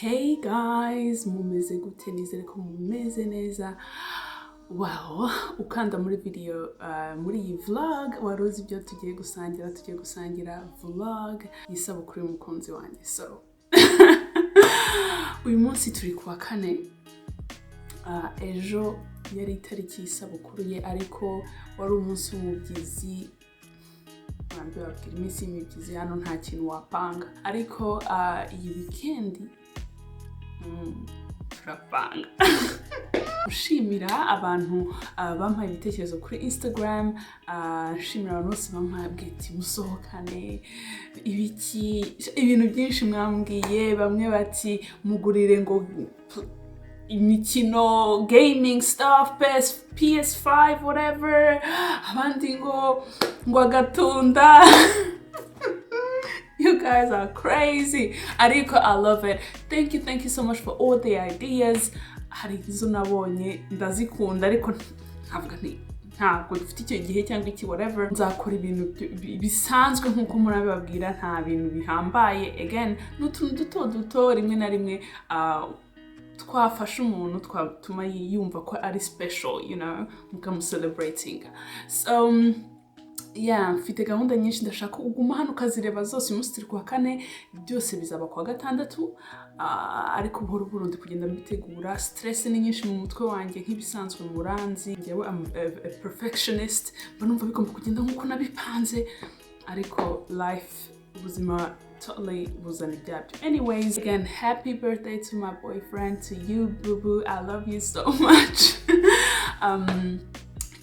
Hey guys, mumeze gute? Nizere ko mumeze neza. Wow, ukanda muri video, muri iyi vlog wari uzi ibyo tugiye gusangira. Tugiye gusangira vlog y'isabukuru y'umukunzi wanjye. So uyu munsi turi kuwa kane. Ejo yari itariki y'isabukuru ye, ariko wari umunsi w'umubyizi. Bambi babwira iminsi y'imibyizi hano nta kintu wapanga, ariko iyi weekend turapanga. Nshimira abantu bampaye ibitekerezo kuri Instagram, nshimira abantu bose bampaye ati musohokane ibiki, ibintu byinshi mwambwiye. Bamwe bati mugurire ngo imikino, gaming stuff, PS, PS5, whatever, abandi ngo agatunda. You guys are crazy, ariko I love it. Thank you, thank you so much for all the ideas. Hari izo nabonye ndazikunda, ariko nkavuga nti ntabwo dufite icyo gihe cyangwa iki, whatever. Nzakora ibintu bisanzwe nk'uko murabibabwira, nta bintu bihambaye. Again, ni utuntu duto duto rimwe na rimwe twafasha umuntu, twatuma yumva ko ari special, mukamucelebratinga. So yeah, mfite gahunda nyinshi, ndashaka uguma hano ukazireba zose. Uyu munsi turi kuwa kane, byose bizaba kuwa gatandatu, ariko buhoro buhoro ndi kugenda mbitegura. Stress ni nyinshi mu mutwe wanjye nk'ibisanzwe, muranzi njyewe am a perfectionist, mba numva bigomba kugenda nk'uko nabipanze, ariko life, ubuzima totally buzana ibyabyo. Anyways, again, happy birthday to my boyfriend, to you boo boo, I love you so much.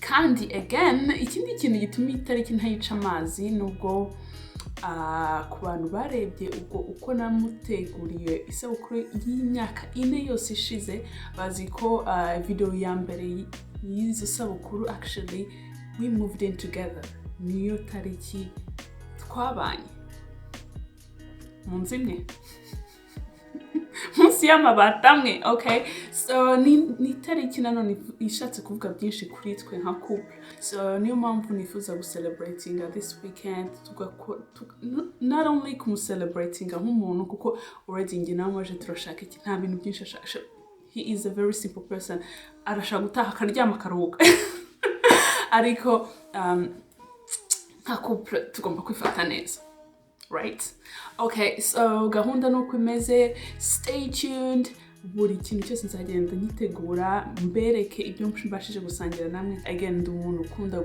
Kandi again, ikindi kintu gituma itariki ntayica amazi, nubwo ku bantu barebye ubwo uko namuteguriye isabukuru y'imyaka 4 yose ishize, bazi ko video ya mbere y'izo sabukuru, actually we moved in together, niyo tariki twabanye mu nzu imwe munsi y'amabati amwe. Okay, so ni itariki nanone ishatse kuvuga byinshi kuri twe nka couple, so niyo mpamvu nifuza gucelebratinga this weekend, not only kumucelebratinga nk'umuntu, kuko already njye nawe maje turashaka iki, nta bintu byinshi ashaka. He is a very simple person, arashaka gutaha akaryama akaruhuka, ariko nka couple tugomba kwifata neza, right? Okay, so gahunda nuko imeze. Stay tuned, buri kintu cyose nzagenda nyitegura mbereke ibyo mbashije gusangira namwe. Again, ndi umuntu ukunda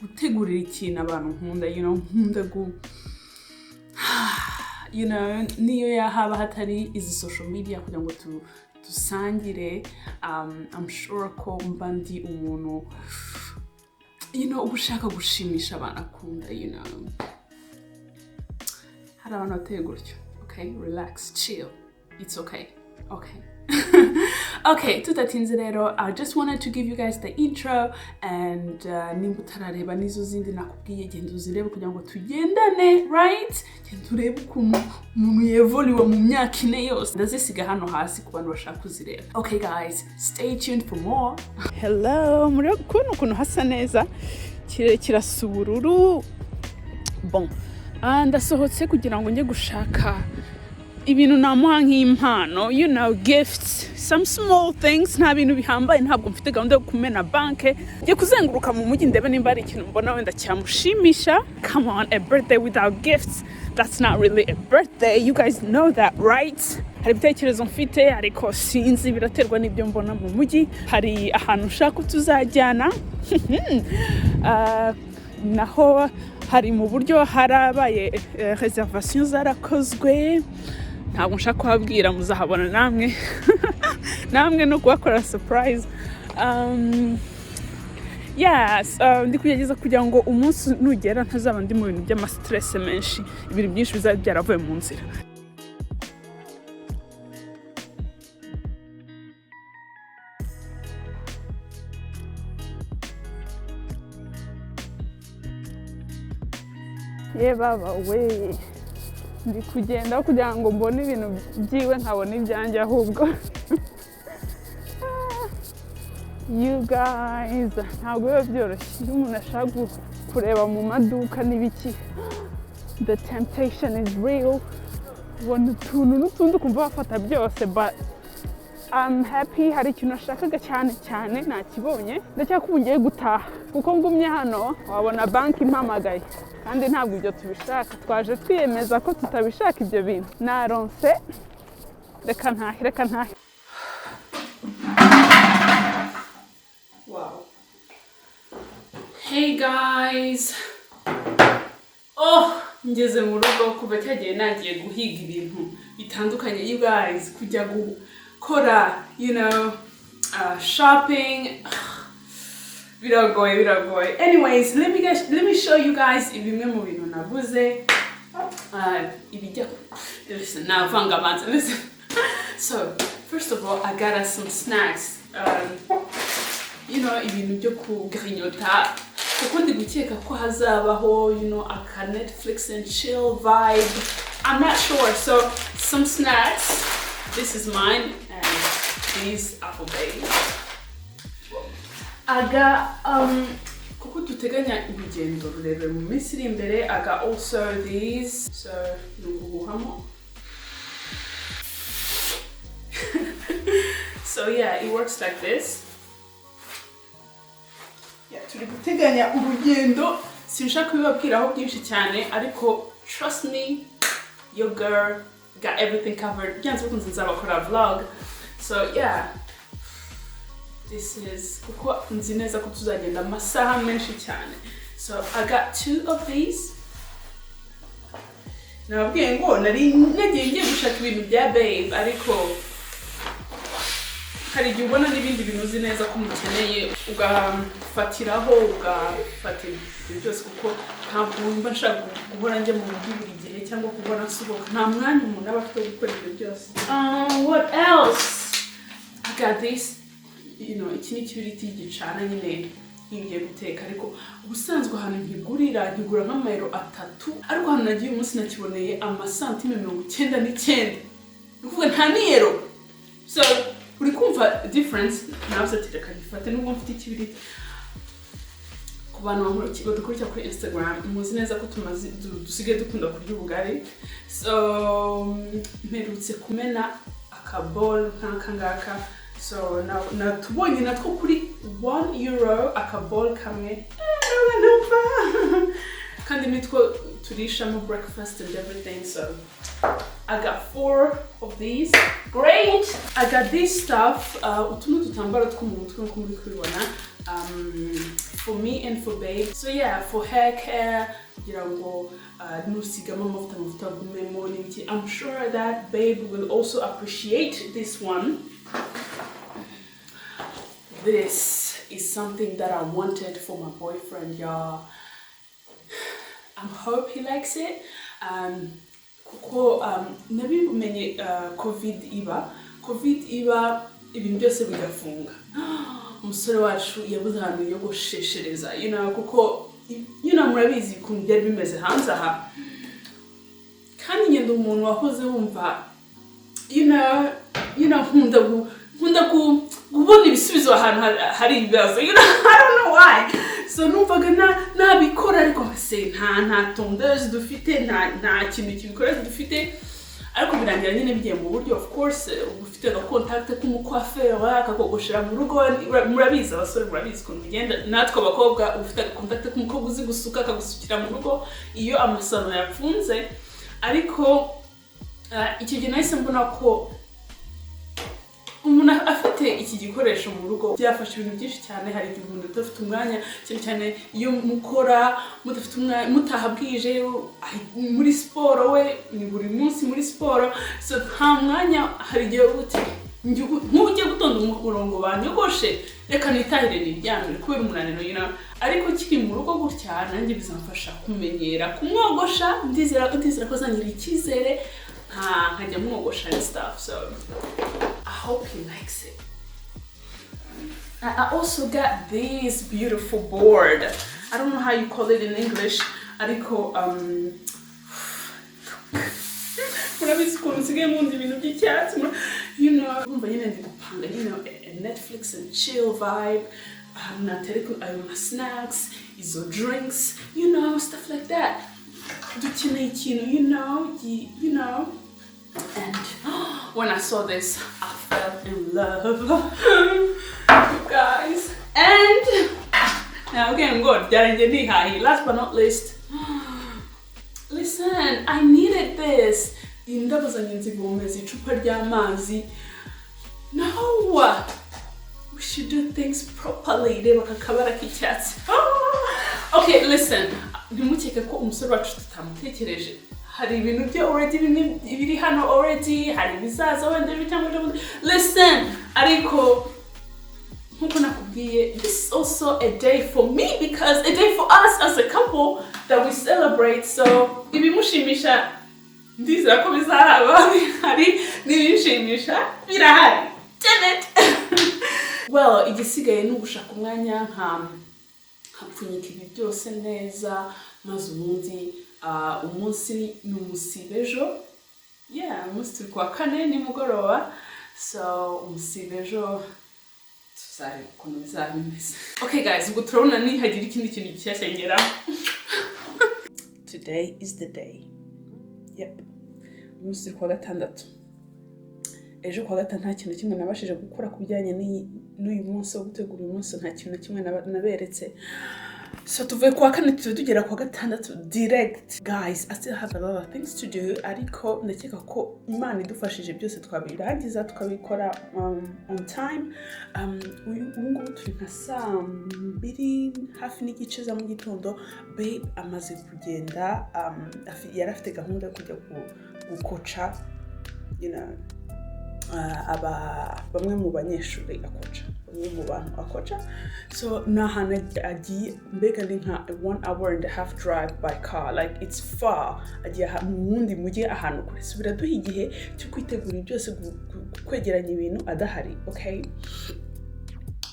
gutegurira ikintu abantu nkunda, nkunda gu niyo haba hatari izi social media kugira ngo dusangire, I'm sure ko mba ndi umuntu uba ushaka gushimisha abantu akunda. Hari abantu bateye gutyo. Okay, relax, chill, it's okay. Okay, okay, tudatinze rero, I just wanted to give you guys the intro and nimba utarareba n'izo zindi nakubwiye, genda uzirebe kugira ngo tugendane, right? Genda urebe ukuntu umuntu yevoliwe mu myaka 4 yose. Ndazisiga hano hasi ku bantu bashaka kuzireba. Okay guys, stay tuned for more. Hello, muri kubona ukuntu hasa neza, ikirere kirasa ubururu. Bon, ndasohotse kugira ngo njye gushaka ibintu namuha nk'impano, gifts, some small things, nta bintu bihambaye, ntabwo mfite gahunda yo kumena banke. Ngiye kuzenguruka mu mujyi ndebe nimba hari ikintu mbona wenda cyamushimisha. Come on, a birthday without gifts, that's not really a birthday, you guys know that, right? Hari ibitekerezo mfite, ariko sinzi, biraterwa n'ibyo mbona mu mujyi. Hari ahantu ushaka ko tuzajyana, naho hari mu buryo harabaye reservation zarakozwe, ntabwo nshaka kuhabwira, muzahabona namwe, namwe no kubakorera surprise. Yes, ndi kugerageza kugira ngo umunsi nugera ntazaba ndi mu bintu by'ama stress menshi, ibintu byinshi bizaba byaravuye mu nzira. Ye baba we, ndi kugenda kugira ngo mbone ibintu byiwe, nkabona ibyanjye ahubwo. You guys, ntabwo biba byoroshye iyo umuntu ashaka kureba mu maduka n'ibiki, the temptation is real. Ubona utuntu n'utundi ukumva wafata byose, but I'm happy. Hari ikintu nashakaga cyane cyane, nakibonye. Ndacyeka ubu ngiye gutaha, kuko ngumye hano wabona banki impamagaye, kandi ntabwo ibyo tubishaka. Twaje twiyemeza ko tutabishaka ibyo bintu. Naronse, reka ntahe, reka ntahe. Wow. Hey guys, oh, ngeze mu rugo. Kuva cyagiye nagiye guhiga ibintu bitandukanye, you guys, kujya gukora shopping biragoye, biragoye. Anyways, let me show you guys bimwe mu bintu naguze. Ibijya, listen, navangavanze. Listen, so first of all, I got us some snacks, ibintu byo kugrinyota, kuko ndi gukeka ko hazabaho aka Netflix and chill vibe. I'm not sure. So some snacks. This is mine and these are for babe. I got kuko duteganya urugendo rurerure mu minsi iri imbere, I got also these. So ni uguhuhamo. So yeah, it works like this. Yeah, turi guteganya urugendo, sinshaka kubibabwiraho byinshi cyane, ariko trust me, your girl got everything covered. Byanze bikunze nzabakora vlog. So yeah, this is kuko nzi neza ko tuzagenda amasaha menshi cyane. So I got two of these. Nababwiye ngo nari nagiye ngiye gushaka ibintu bya babe, ariko hari igihe ubona n'ibindi bintu uzi neza ko mukeneye, ugafatiraho, ugafata ibyo byose, kuko ntabwo wumva nshaka guhora njya mu mujyi buri gihe cyangwa guhora nsohoka. Nta mwanya umuntu aba afite wo gukora ibyo byose. What else? I got this. Iki ni ikibiriti gicana nyine iyo ugiye guteka, ariko ubusanzwe ahantu nkigurira nkigura nk'amayero 3, ariko ahantu nagiye uyu munsi nakiboneye amasantime 99, ni ukuvuga nta n'iyero. So uri kumva difference. Navuze ati reka gifate nubwo mfite ikibiriti. Ku bantu badukurikira kuri Instagram, muzi neza ko tumaze dusigaye dukunda kurya ubugari. So mperutse kumena akabol nk'aka ngaka. So natubonye natwo kuri 1 euro akabol kamwe. Numva kandi nitwo turishamo breakfast and everything. So I got four of these. Great! I got this stuff. Utu ni udutambaro two mu mutwe nk'uko muri kubibona. For me and for babe. So yeah, for hair care, kugira ngo nusigamo amavuta, amavuta agumemo n'ibiki. I'm sure that babe will also appreciate this one. This is something that I wanted for my boyfriend, y'all. I hope he likes it. Kuko nabimenye COVID iba, ibintu byose bigafunga, umusore wacu yabuze ahantu yogosheshereza, kuko murabizi ukuntu byari bimeze hanze aha. Kandi ngenda umuntu wahoze wumva nkunda kubona ibisubizo ahantu hari ibibazo. I don't know why. So numvaga nabikora, ariko se nta tondeuse dufite, nta kintu kibikora dufite. Ariko birangira nyine bigiye mu buryo. Of course, uba ufite aga contact k'umukwaferi akakogoshera mu rugo. Murabizi, abasore murabizi ukuntu bigenda. Natwe abakobwa, uba ufite aga contact k'umukobwa uzi gusuka, akagusukira mu rugo iyo amasalo yapfunze. Ariko icyo gihe nahise mbona ko umuntu afite iki gikoresho mu rugo byafasha ibintu byinshi cyane. Hari igihe umuntu udafite umwanya, cyane cyane iyo mukora mudafite umwanya, mutaha bwije, muri siporo, we ni buri munsi muri siporo, so nta mwanya. Hari igihe uba uti nk'ubu ugiye gutonda umurongo banyogoshe, reka nitahire niryamire kubera umunaniro. Ariko kiri mu rugo gutya, nanjye bizamfasha kumenyera kumwogosha. Ndizera ko azangirira icyizere nkajya mwogosha and stuff. So I hope he likes it. I also got this beautiful board. I don't know how you call it in English. Ariko murabizi ukuntu nsigaye nkunda ibintu by'icyatsi. Urumva nyine ndi gupanga nyine a Netflix and chill vibe, ahantu natereka ayo ma snacks, izo drinks, stuff like that. Dukeneye ikintu. And when I saw this, I fell in love, you guys. And now again, good. Last but not least, listen, I needed this. Indabo zanjye nzivomeza icupa ry'amazi. No, we should do things properly. Reba aka kabara k'icyatsi. Ah! Okay, listen, ntimukeke ko umusore wacu tutamutekereje. Hari ibintu bye already, bimwe biri hano already, hari ibizaza wenda ejo cyangwa ejo bundi. Listen, ariko nkuko nakubwiye, this is also a day for me, because a day for us as a couple that we celebrate. So ibimushimisha ndizera ko bizaba bihari, n'ibishimisha birahari. Damn it. Well, igisigaye ni ugushaka umwanya nkapfunyika ibi byose neza, maze ubundi umunsi ni umusibe ejo. Yeah, umunsi turi kuwa kane nimugoroba, so umusibe ejo tuzareba ukuntu bizaba bimeze. Okay guys, ubwo turabona nihagira ikindi kintu gishyashya ngeraho. Today is the day. Yep, umunsi turi kuwa gatandatu. Ejo kuwa gatanu nta kintu kimwe nabashije gukora ku bijyanye n'uyu munsi wo gutegura uyu munsi, nta kintu na kimwe naberetse. So tuvuye kuwa kane tuba tugera kuwa gatandatu direct. Guys, I still have a lot of things to do, ariko ndakeka ko Imana idufashije byose twabirangiza, tukabikora on time. Uyu ubu ngubu turi nka saa 2 hafi n'igice za mu gitondo. Babe amaze kugenda, yari afite gahunda yo kujya gukoca aba bamwe mu banyeshuri akoca, bamwe mu bantu akoca. So ni ahantu agiye, mbega ni nka one hour and a half drive by car, like it's far. Agiye mu wundi mujyi ahantu kure, so biraduha igihe cyo kwitegura byose, kwegeranya ibintu adahari. Okay,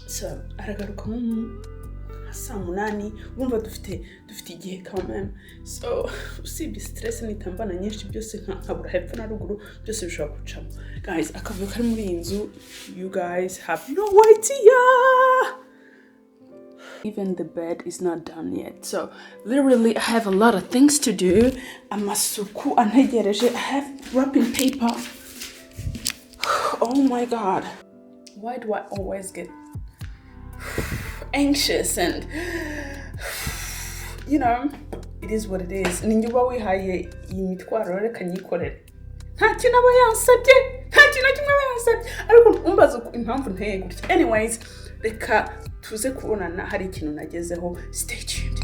so aragaruka nko nka saa 8. Urumva dufite igihe quand même. So usibye stress nitambana nyinshi byose nkabura hepfo na ruguru, byose bishobora gucamo. Guys, akavuyo kari muri iyi nzu, you guys have no idea. Even the bed is not done yet. So literally I have a lot of things to do. Amasuku antegereje. I have wrapping paper. Oh my God, why do I always get anxious? And it is what it is. Ninjye uba wihaye iyi mitwaro, reka nyikorere. Nta kintu aba yansabye, nta kintu na kimwe aba yansabye, ariko umbaza impamvu nteye gutya. Anyways, reka tuze kubonana hari ikintu nagezeho. Stay tuned.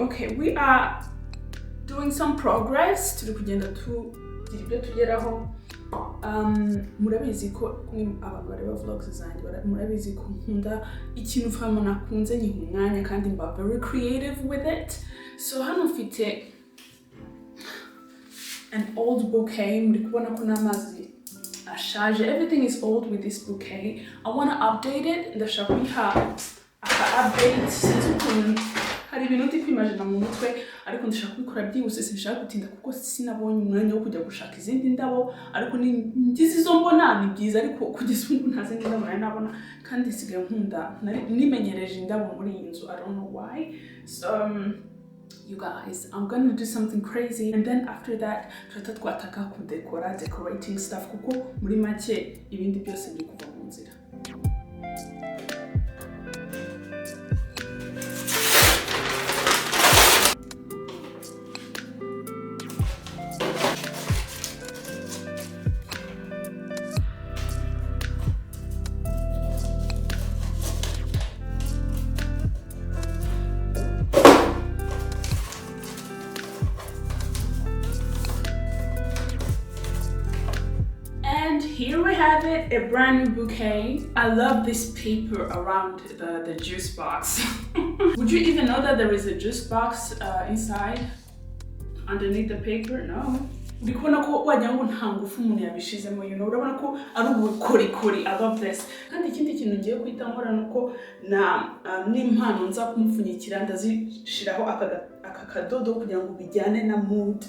Okay, we are doing some progress. Turi kugenda tugira ibyo tugeraho. Murabizi ko mwe abantu bareba vlogs zanjye, murabizi ko nkunda ikintu vraiment nakunze nyiha umwanya kandi mba very creative with it. So hano mfite an old bouquet. Muri kubona ko n'amazi ashaje. Everything is old with this bouquet. I wanna update it. Ndashaka kuyiha aka update. Sinzi ukuntu, hari ibintu ndi kwimagina mu mutwe, ariko ndashaka kubikora byihuse, sinshaka gutinda kuko sinabonye umwanya wo kujya gushaka izindi ndabo. Ariko ngize izo mbona ni byiza, ariko kugeza ubu nta zindi ndabo nari nabona, kandi nsigaye nkunda, nimenyereje indabo muri iyi nzu. I don't know why. So you guys, I'm gonna do something crazy and then after that turahita twataka kudekora, decorating stuff, kuko muri make ibindi byose biri kuva mu nzira. And here we have it, a brand new bouquet. I love this paper around the juice box. Would you even know that there is a juice box inside, underneath the paper? No. Uri kubona ko wagira ngo nta ngufu umuntu yabishizemo. Urabona ko ari ubukorikori. I love this. Kandi ikindi kintu ngiye guhita nkora ni uko na n'impano nza kumupfunyikira ndazishiraho aka kadodo kugira ngo bijyane na mood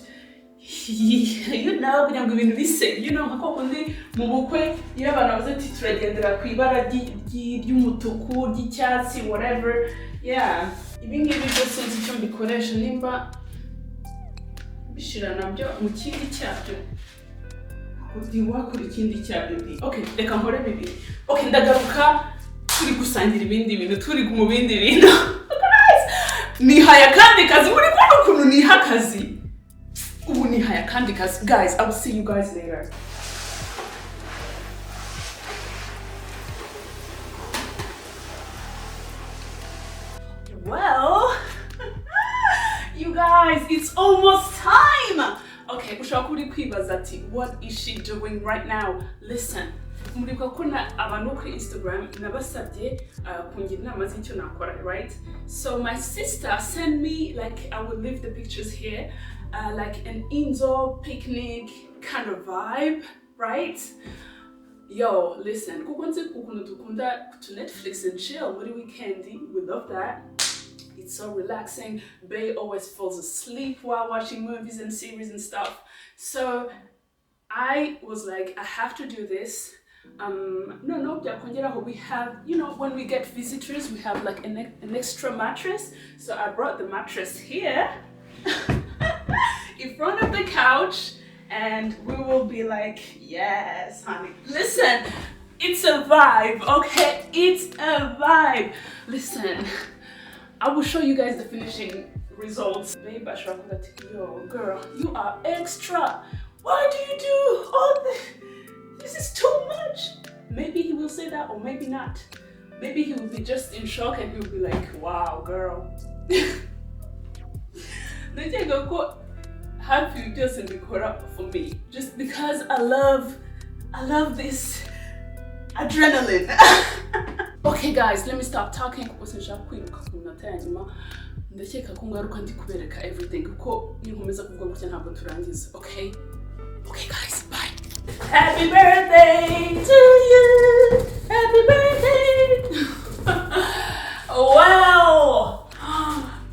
kugira ngo ibintu bise nka kwa kundi mu bukwe iyo abantu bavuze ati turagendera ku ibara ry'umutuku, ry'icyatsi, whatever. Yeah, ibi ngibi byose nzi icyo mbikoresha, nimba bishira nabyo mu kindi cyabyo, ndi wakora ikindi cyabyo ndi. Okay, reka nkore bibiri. Okay, ndagaruka turi gusangira ibindi bintu, turi mu bindi bintu. Guys, nihaye akandi kazi. Muri kubona ukuntu niha akazi ubu? Nihaye akandi kazi. Guys, I will see you guys later. Well, you guys, it's almost time. Okay, ushobora kuba uri kwibaza ati, "What is she doing right now?" Listen, muribuka ko na abantu bo kuri Instagram nabasabye kungira inama z'icyo nakora, right? So my sister sent me, like, I will leave the pictures here, like an indoor picnic kind of vibe, right? Yo, listen, kuko nzi ukuntu dukunda to Netflix and chill muri weekend, we love that. It's so relaxing. Bay always falls asleep while watching movies and series and stuff. So I was like, I have to do this. No, byakongeraho, we have, when we get visitors, we have like an extra mattress. So I brought the mattress here in front of the couch and we will be like, yes, honey. Listen, it's a vibe, okay? It's a vibe. Listen, I will show you guys the finishing results. Babe ashobora kuvuga ati, "Yo, girl, you are extra. Why do you do all this? This is too much." Maybe he will say that or maybe not. Maybe he will be just in shock and he will be like, "Wow, girl." Ndakeka ko hafi ibi byose mbikora for me. Just because I love this adrenaline. Okay guys, let me stop talking kuko sinshaka kwiruka ku minota ya nyuma. Ndakeka ko ngaruka ndi kubereka everything, kuko ninkomeza kuvuga gutya ntabwo turangiza. Okay? Okay guys, bye. Happy birthday to you. Happy birthday. Wow.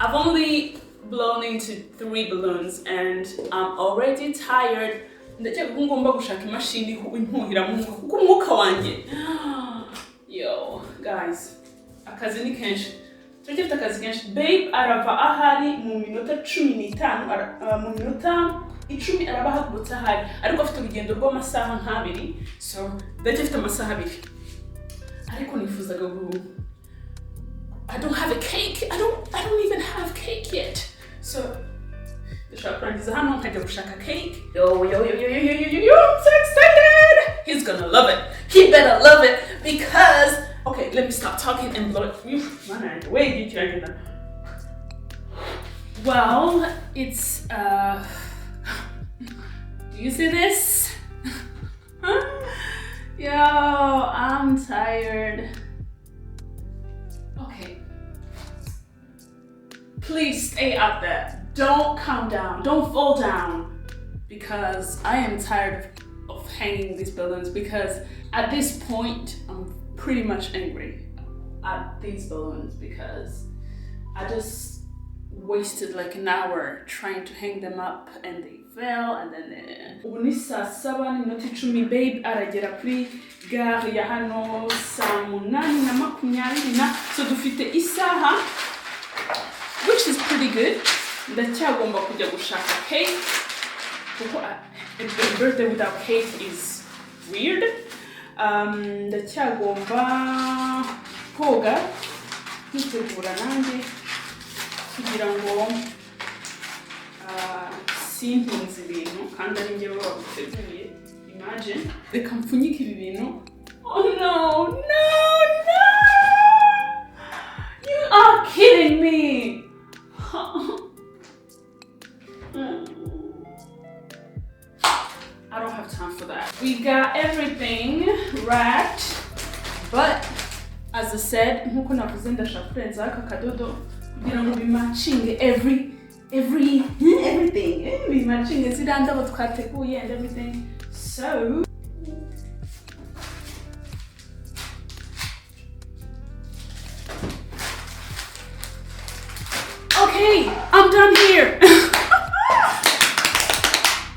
I've only blown into three balloons and I'm already tired. Ndakeka ko ngomba gushaka imashini impuhiramo umwuka kuko umwuka wanjye. Yo, guys, akazi ni kenshi. Turacyafite akazi kenshi. Babe arava ahari mu minota 15, mu minota 10 araba ahagurutse ahari, ariko afite urugendo rw'amasaha nk'abiri, so ndacyafite amasaha 2. Ariko nifuzaga gu I don't have a cake. I don't even have cake yet. So ndashaka kurangiza hano nkajya gushaka cake. Yo, yo, yo, yo, yo, yo, yo, yo, yo, I'm so excited. He's gonna love it. He better love it because, okay, let me stop talking and blow it. Mana yanjye, wait, kiragenda. Well, it's do you see this? Yo, I'm tired. Okay. Please stay up there. Don't come down. Don't fall down. Because I am tired of hanging these balloons, because at this point I'm pretty much angry at these balloons because I just wasted like an hour trying to hang them up and they fell and then ubu ni saa 7:10. Babe aragera kuri gare ya hano saa 8:20 na, so dufite isaha, which is pretty good. Ndacyagomba kujya gushaka cake kuko a birthday without cake is weird. Ndacyagomba koga, nkitegura nanjye kugira ngo sintunze ibintu kandi ari njyewe wabiteguye. Imagine, reka mpfunyike ibi bintu. Oh no, no, no, you are kidding me. I don't have time for that. We got everything wrapped, but as I said, nkuko navuze, ndashaka kurenzaho aka kadodo kugira ngo bimatchinge every everything, bimatchinge ziriya ndabo twateguye and everything. So okay, I'm done here.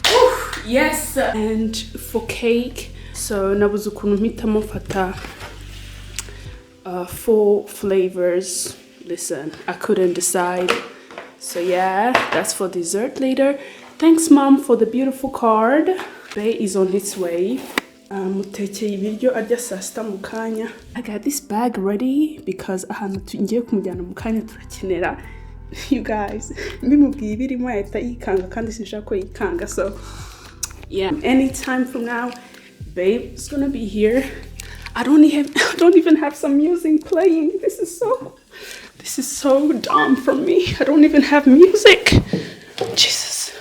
Oof, yes. And for cake, so nabuze ukuntu mpitamo, mfata four flavors. Listen, I couldn't decide. So yeah, that's for dessert later. Thanks, Mom, for the beautiful card. Bay is on its way. Mutekeye ibiryo arya saa sita mu kanya. I got this bag ready because ahantu ngiye kumujyana mu kanya turakenera. You guys, mbimubwiye ibirimo yahita yikanga kandi sinshaka ko yikanga. So yeah, anytime from now, babe is gonna be here. I don't even have some music playing. This is so dumb from me. I don't even have music. Jesus.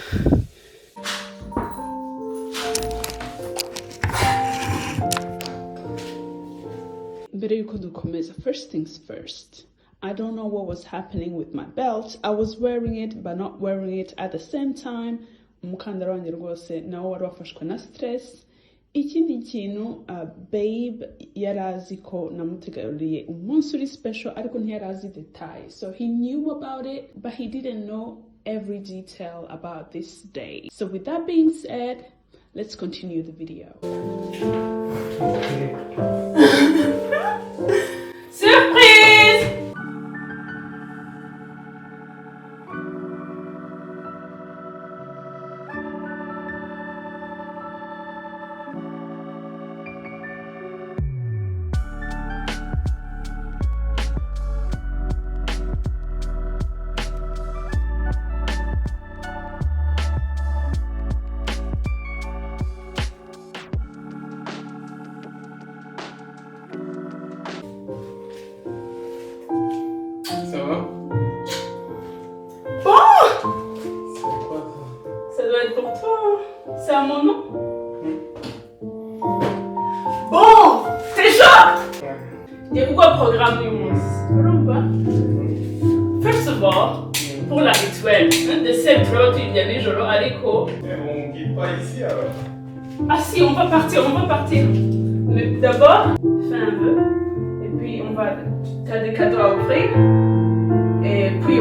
Mbere yuko dukomeza, first things first. I don't know what was happening with my belt. I was wearing it but not wearing it at the same time. Umukandara wanjye rwose nawo wari wafashwe na stress. Ikindi kintu, babe yari azi ko namuteguriye umunsi uri special, ariko ntiyari azi detail. So he knew about it, but he didn't know every detail about this day. So with that being said, let's continue the video. Surprise! Ça va? Bon! C'est quoi ça? Ça doit être pour toi, hein. C'est à mon nom. Bon! T'es chaud? Ngiye kuguha programme y'umunsi. Urumva? First of all, pour la rituel, dessert turaba tuyirya nijoro, ariko Eh, on guide pas ici alors. Ah si, on va partir, on va partir. Mais d'abord, fais un vœu. Et puis on va. T'as des cadeaux à offrir. Et puis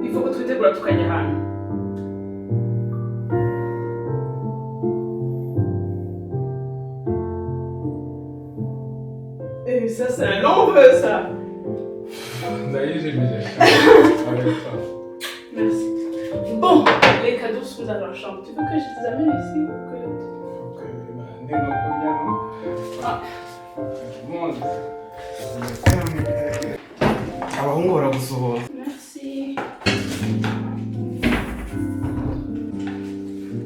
il faut que twitegura tukajya ahantu. Et ça, c'est un long vœu, ça. Ça y est, j'ai mis avec toi. Merci. Bon, les cadeaux sont dans la chambre. Tu veux que je les amène ici ou que... Ok, bah, né dans combien, non? Ah. Bon, abahungu baragusuhuza. Merci.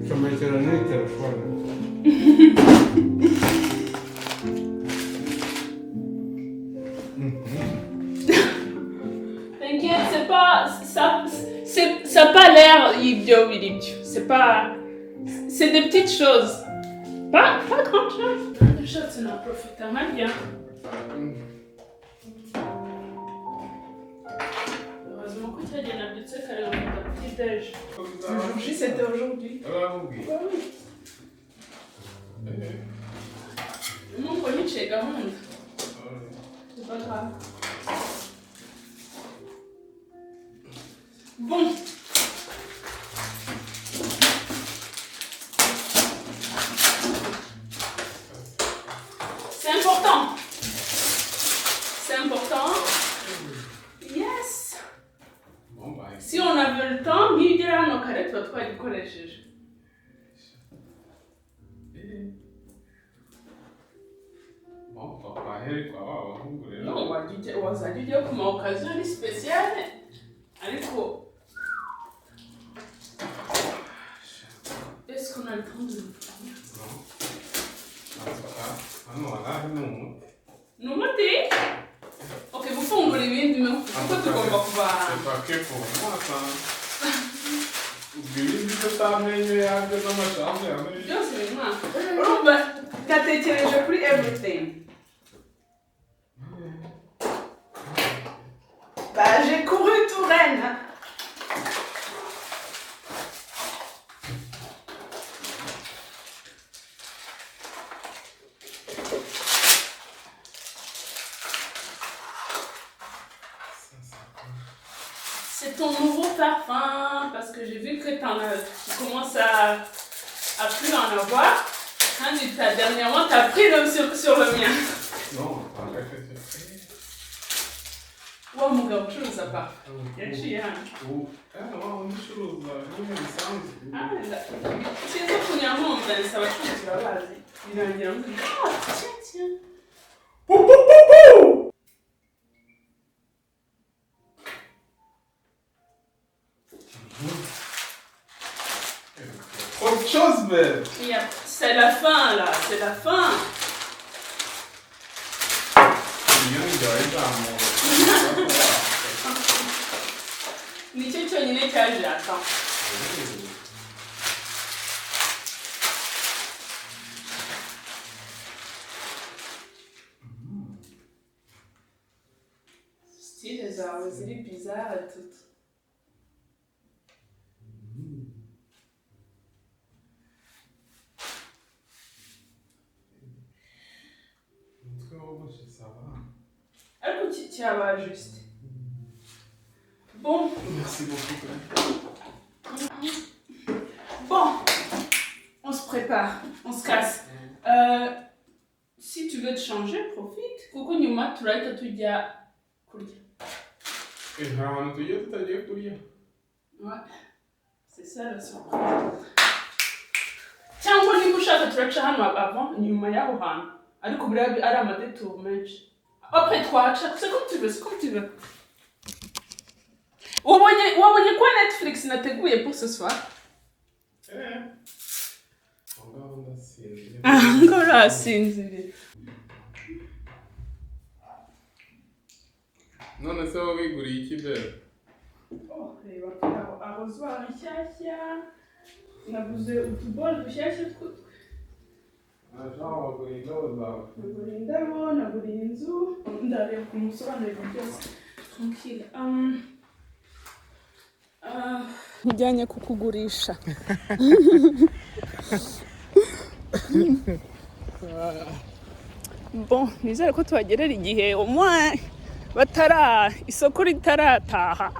Comekera ni telefone. T'inquiète, c'est pas. Ça, c'est, ça a pas l'air ibyo biribyo. C'est pas. C'est des petites choses. Pas grand chose. Ushatse naprofita nkarya. Heureusement ko cyagiye nabyutse kare ngafata petit déj. Le jour J, c'était aujourd'hui. Baramubwiye. Bah oui. Mungu nicaye gahunda. C'est pas grave. Bon. C'est important. C'est important. Yes. Bon, bah, Si on avait le temps, nk'iyo ugera hano kare tuba twagikoresheje. Bon, twahere kwa ba bahungu rero. No, wazajya ujya ku ma occasion ari spéciale, ariko est-ce qu'on a le temps de le faire? Non. Hano harahi ni umuti. Ni umuti? Ok, gufungura ibindi kuko tugomba kuva. C'est pas que pour moi, ça. Ubwo ibindi byo utamenye yabyo n'amashami yamenye. Byose biri mwaka. Urumva natekereje kuri everything. Bah, j'ai couru tout Rennes. Ton nouveau parfum parce que j'ai vu que tu commences à plus en avoir. Kandi dernièrement, t'as pris le, sur le mien. Non, arrête. Wa mugabo ucuruza parfum yaciye hano. Ubu, wa wundi ucuruza bimwe bisanzwe. Ah, sinzi ukuntu yankonvensa, abacuruzi urabazi, birangira mvuga: "Ah, tiens, tiens." Pu, pu, pu, pu! Trop de choses, belle. C'est la fin là, c'est la fin. Iyo ijambo. Nicyo cyonyine cyaje, attends. Style zawe ziri bizarre toutes. Umutwe wogoshe, ça va. Ariko cyaba juste bon. Merci beaucoup. Bon, on se prépare, on se casse. Si tu veux te changer, profite, kuko nyuma turahita tujya kurya. Eh, nta hantu tugiye tutagiye kurya. Ouais, c'est ça la surprise. Cyangwa niba ushaka turaca hano avant, nyuma y'aho hantu, ariko buriya ari amadetour menshi. Après twaca, c'est comme tu veux, c'est comme tu veux. Wabonye ko Netflix nateguye pour ce soir? Eh. Aho ngaho ndasinziriye. Ngo urasinziriye. None se wowe wiguriye iki, belle? Oh, reba arrosoir nshyashya naguze, utubolo dushyashya Jean, waguriye indabo zawe. Naguriye indabo, naguriye inzu, ndareba ukuntu usobanurira byose tranquille. Njyanye kukugurisha. Bon, nizere ko tuhagerera igihe, au moins batara isoko ritarataha.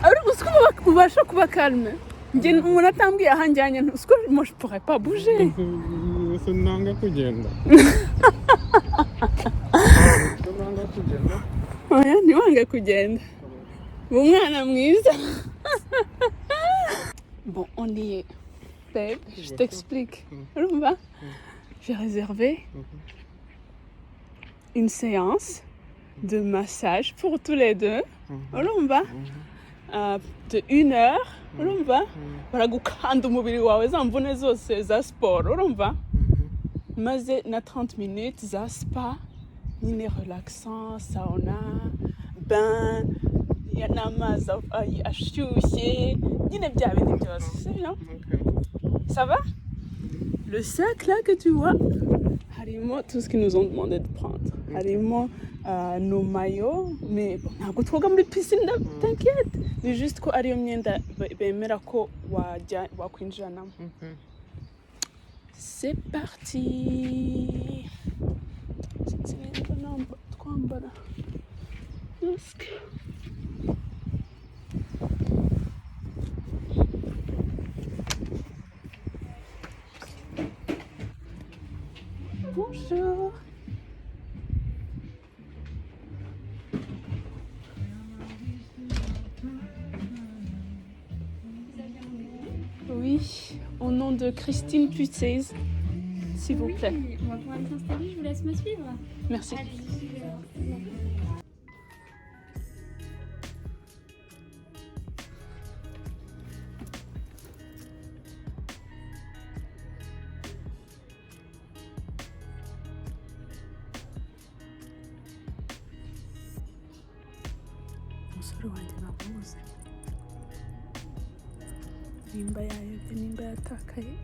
Ariko uzi ko ubasha kuba calme, njye umuntu atambwiye aho anjyanye, uzi ko moi je pourrais pas bouger. Sinanga kugenda. Sinanga kugenda. Oya, ntiwange kugenda, uba umwana mwiza. Bon, on y est, babe. Je t'explique, urumva, j'ai réservé une séance de massage pour tous les deux, urumva, de une heure, urumva, baragukanda umubiri wawe, za mvune zose za siporo, urumva, maze na 30 minutes za spa nyine, relaxant, sauna, bain n'amazi ashyushye nyine, bya bindi byose, sibyo? Ça va? Le sac là que tu vois, harimo tout ce qu'ils nous ont demandé de prendre. Harimo nos maillots, mais bon, ntabwo twoga muri piscine, t'inquiète. Ni juste ko ariyo myenda bemera ko wajya wakwinjiranamo. C'est parti. Sinzi nimba twambara masque. Bonjour. Oui, au nom de Christine Putez, s'il vous plaît. Oui, on va pouvoir s'installer, je vous laisse me suivre. Merci. Allez-y, suivez-moi. Umusore wanjye namubuze, nimba yayobye, nimba yatakaye.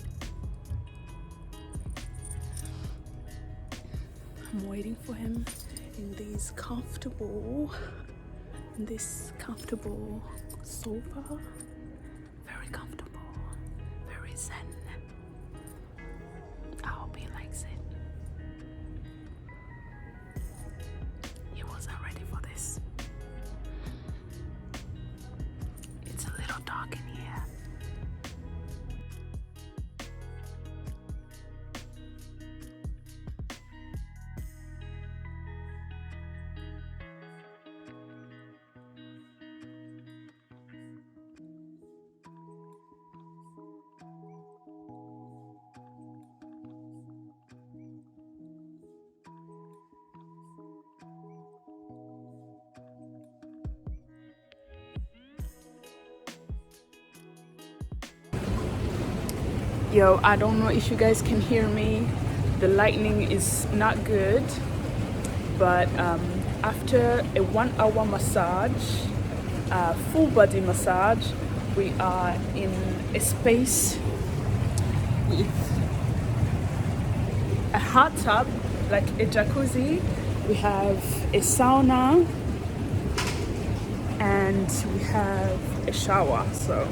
I'm waiting for him in this comfortable sofa, very comfortable, very zen. I hope he likes it. He will Yo, I don't know if you guys can hear me. The lightning is not good. But after a 1 hour massage, full body massage, we are in a space with a hot tub, like a jacuzzi. We have a sauna and we have a shower. So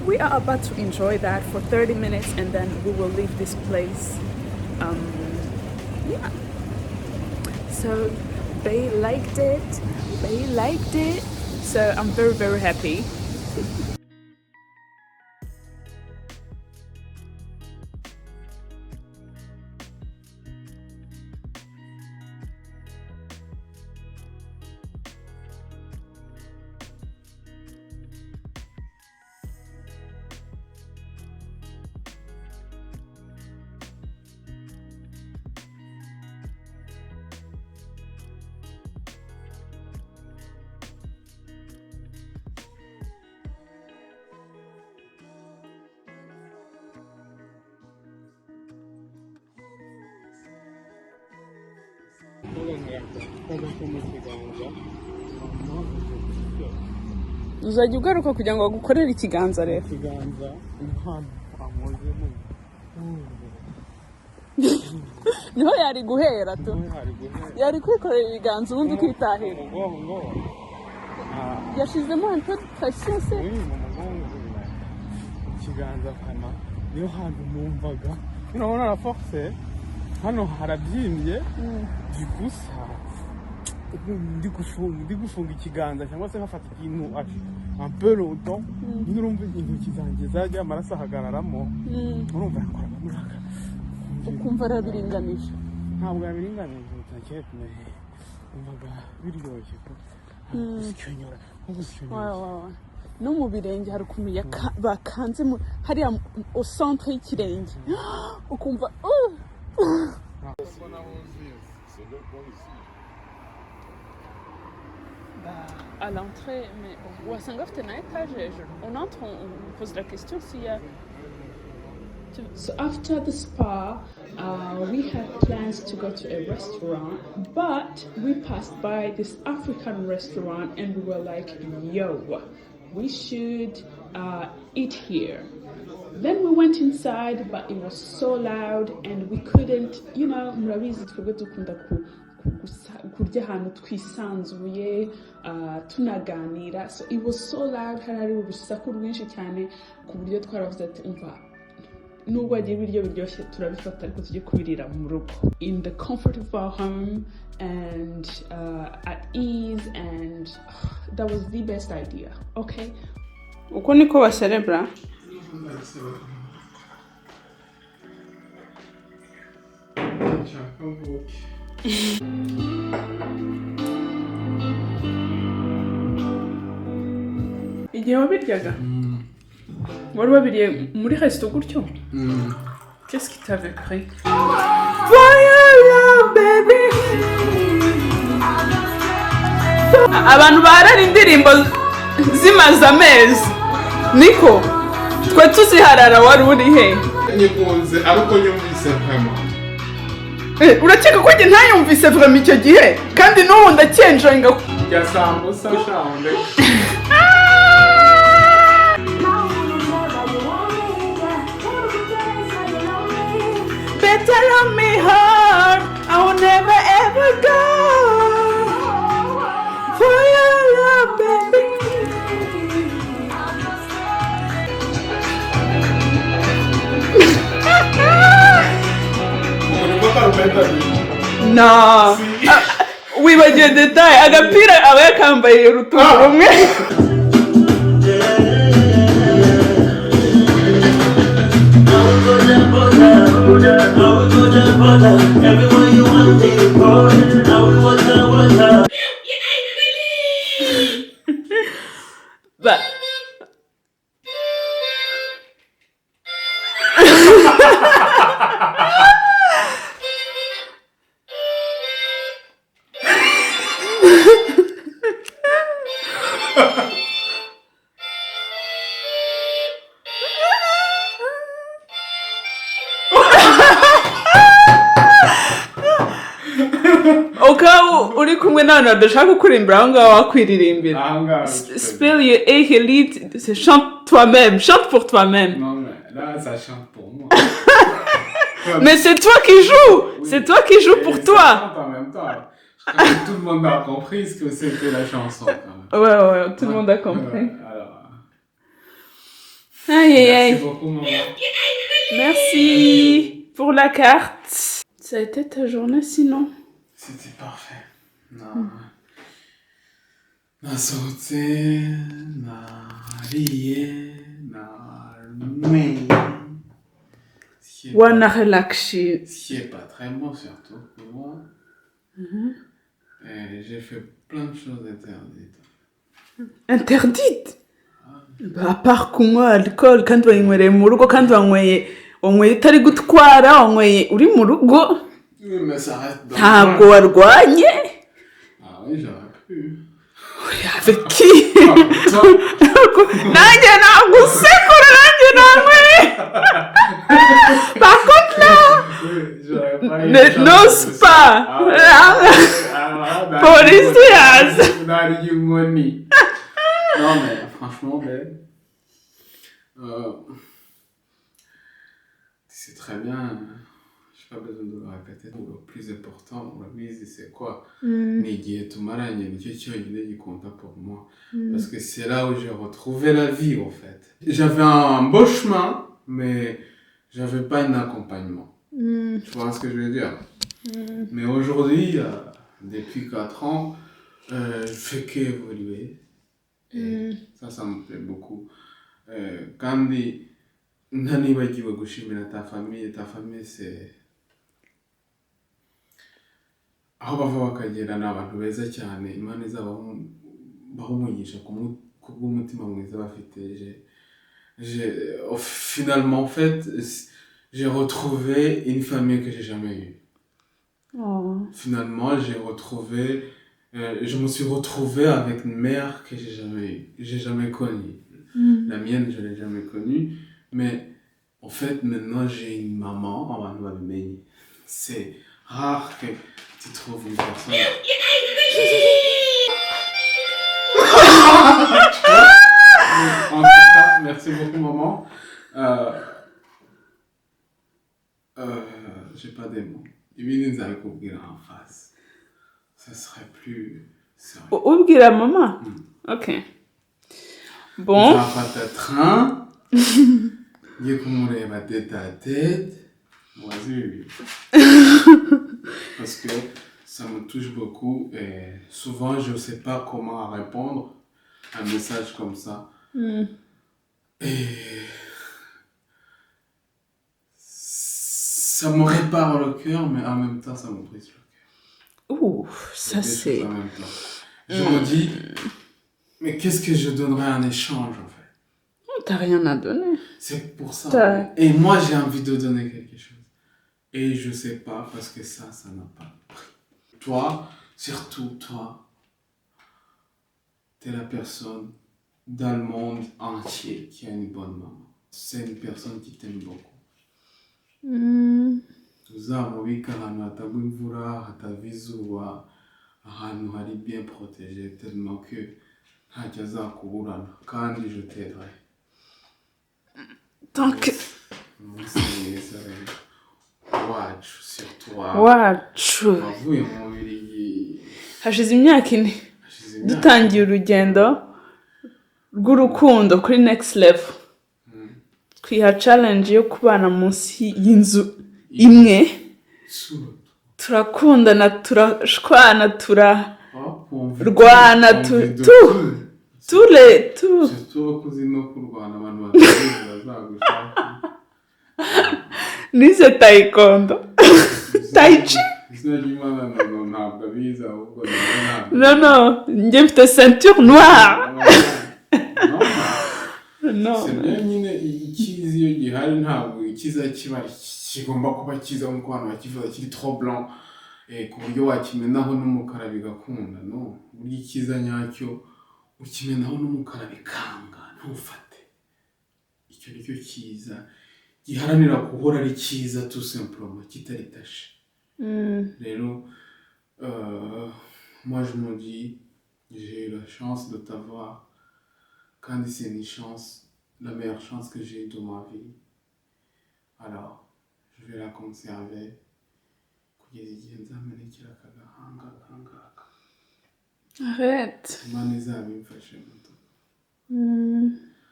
we are about to enjoy that for 30 minutes and then we will leave this place. Yeah. So they liked it. They liked it. So I'm very, very happy. Koza ko mu kiganza. Uzajya ugaruka kugira ngo bagukorere ikiganza rero. Ikiganza impano ankozemo. Niho yari guhera tu. Hari guhera. Yari kwikorera ibiganza ubundi ukitahira. Umugongo. Ah, yashizemo un peu de pression se. Oui, mu mugongo, ikiganza kama niyo hantu numvaga urabona la force hano harabyimbye gusa ndi gufunga ikiganza cyangwa se nkafata ikintu un peu longtemps nyine, urumva intoki zanjye zajya amaraso ahagararamo, urumva yakoraga muri aka. Ukumva arabiringanije. Ntabwo yabiringanije, t'inquiète, mais numvaga biryoshye ko gusyonyora nko gusyonyora. Wa, wa, wa. No mu birenge hari ukuntu bakanze hariya au centre y'ikirenge ukumva uh! Bah, à l'entrée, mais bon, wasanga afite na étage hejuru. On entre, on pose la question s'il y a. So after the spa, we had plans to go to a restaurant, but we passed by this African restaurant and we were like, "Yo, we should eat here." Then we went inside, but it was so loud and we couldn't, murabizi twebwe dukunda kurya ahantu twisanzuye, tunaganira. So it was so loud, hari hari urusaku rwinshi cyane ku buryo twaravuze ati umva, nubwo wagira ibiryo biryoshye turabifata ariko tujye kubirira mu rugo in the comfort of our home and at ease, and that was the best idea. Okay, uko niko baserebra. Nshaka mvuke. Igihe wabiryaga wari wabiriye muri resto gutyo, qu'est-ce qui t'avait pris? For your love, baby. Abantu baharara indirimbo zimaze amezi niko twe tuziharara, wari uri he? Nyikunze ari uko nyumvise vraiment. Eh, urakeka ko njye ntayumvise vraiment icyo gihe kandi n'ubu ndacyenjoyinga. Ya sambusa shawunde. Better love me hard, I will never ever go. For your love, baby. Ubu karubeta. No. Ah, wibagiwe détail, agapira aba yakambaye urutugu rumwe. Everywhere you want to go, now we water, water. But N'abantu badashaka kukuririmbira aho ngaho, wakwiririmbira. Aha ngaha. Speel je eigen lied, c'est chante toi-même, chante pour toi-même. Non, mais là, ça chante pour moi. Mais c'est toi qui joues. Oui. C'est toi qui joues Et pour ça toi. chante en même temps. Je crois que tout le monde a compris ce que c'était, la chanson, quand même. Ouais, tout le monde a compris. Ouais, alors, Aïe, aïe, merci aïe. Beaucoup, maman. Merci pour la carte. Ça a été ta journée sinon? C'était parfait. Non. Nasohotse, nariye, nanyweye. Ce qui est pas, Wanarelaxi. Ce qui est pas très bon, surtout pour moi. Et j'ai fait plein de choses interdites. Interdite? Bah, à part kunywa alcool, kandi wayanywereye mu rugo, kandi wanyweye utari gutwara, wanyweye uri mu rugo. Oui, mais ça reste dans Ntabwo warwanye. Ah oui, j'aurais pu. Avec qui? Ah, toi, Nanjye nagusekura, nanjye nanyweye. Par contre là, oui, j'aurais pas eu ne de chance n'ose de ça. pas. Ah, ouais. Ah, ah, Polisi yaza. Nari inkoni. Non, mais franchement, ben, tu sais très bien, j'ai pas besoin de le répéter. Le plus important, urabizi, c'est quoi? Ni igihe tumaranye, nicyo cyonyine gikonta pour moi. Parce que c'est là où j'ai retrouvé la vie, en fait. J'avais un beau chemin, mais j'avais pas un accompagnement. Tu vois ce que je veux dire? Mais aujourd'hui, depuis 4 ans, je fais qu'évoluer. Et ça me plaît beaucoup. Kandi ntanibagiwe gushimira ta famille. Ta famille, c'est aho bava bakagera, ni abantu beza cyane. Imana izabaha umugisha kubw'umutima mwiza bafite. Finalement, en fait, j'ai retrouvé une famille que j'ai jamais eue. Oh. Finalement, je me suis retrouvé avec une mère que j'ai jamais eue, j'ai jamais connue. La mienne, je l'ai jamais connue. Mais en fait, maintenant, j'ai une maman, abantu babimenye. C'est rare que tu trouves une personne. En tout cas, merci beaucoup, maman. J'ai pas des mots. Ibindi nzabikubwira en face. Ça serait plus sérieux. Ubwira mama? Ok, bon. Nzafata train ngiye kumureba tête à tête, mubaze ibi bintu, parce que ça me touche beaucoup et souvent je sais pas comment répondre à un message comme ça et ça me répare le cœur, mais en même temps ça me brise le cœur. Ouh, ça Les deux c'est choses en même temps. Je me dis, mais qu'est-ce que je donnerais en échange, en fait? T'as rien à donner. C'est pour ça. Et moi, j'ai envie de donner quelque chose. Et je sais pas, parce que ça n'a pas de prix. Toi, surtout toi, t'es la personne dans le monde entier qui a une bonne maman. C'est une personne qui t'aime beaucoup. Uzamubike ahantu hatagwa imvura, hatava izuba, ahantu hari bien protégé, tellement que ntacyo azakuburana, kandi je t'aiderai. Tant que Umunsi mwiza rero wacu, surtout wawe wacu. Wavuye mu Bubiligi. Hashize imyaka 4 hashize imyaka dutangiye urugendo rw'urukundo kuri next level, twiha challenge yo kubana munsi y'inzu imwe. Surtout. Turakundana, turashwana, Oh, turarwana, on vit de tu tout. ture tu Surtout ko uzi no kurwana, abantu batabizi bazagushaka. Nize taekwondo, tai chi. Izina ry'Imana ntabwo abizi, ahubwo nawe ntabwo. No, njye mfite ceinture noire. No. No. C'est bien nyine, icyiza iyo gihari ntabwo icyiza kiba kigomba kuba cyiza nk'uko abantu bakivuga, kiri trop blanc, ku buryo wakimenaho n'umukara bigakunda. No, burya icyiza nyacyo ukimenaho n'umukara bikanga ntufate. Icyo nicyo cyiza giharanira guhora ari cyiza, tout simplement, kitari taché. Rero Moi, je me dis, j'ai eu la chance de t'avoir. Kandi c'est une chance, la meilleure chance que j'ai eue de ma vie. Alors, je vais la conserver kugeza igihe nzamenekera aka gahanga akangaka. Arrête. Imana izabimfashe muto.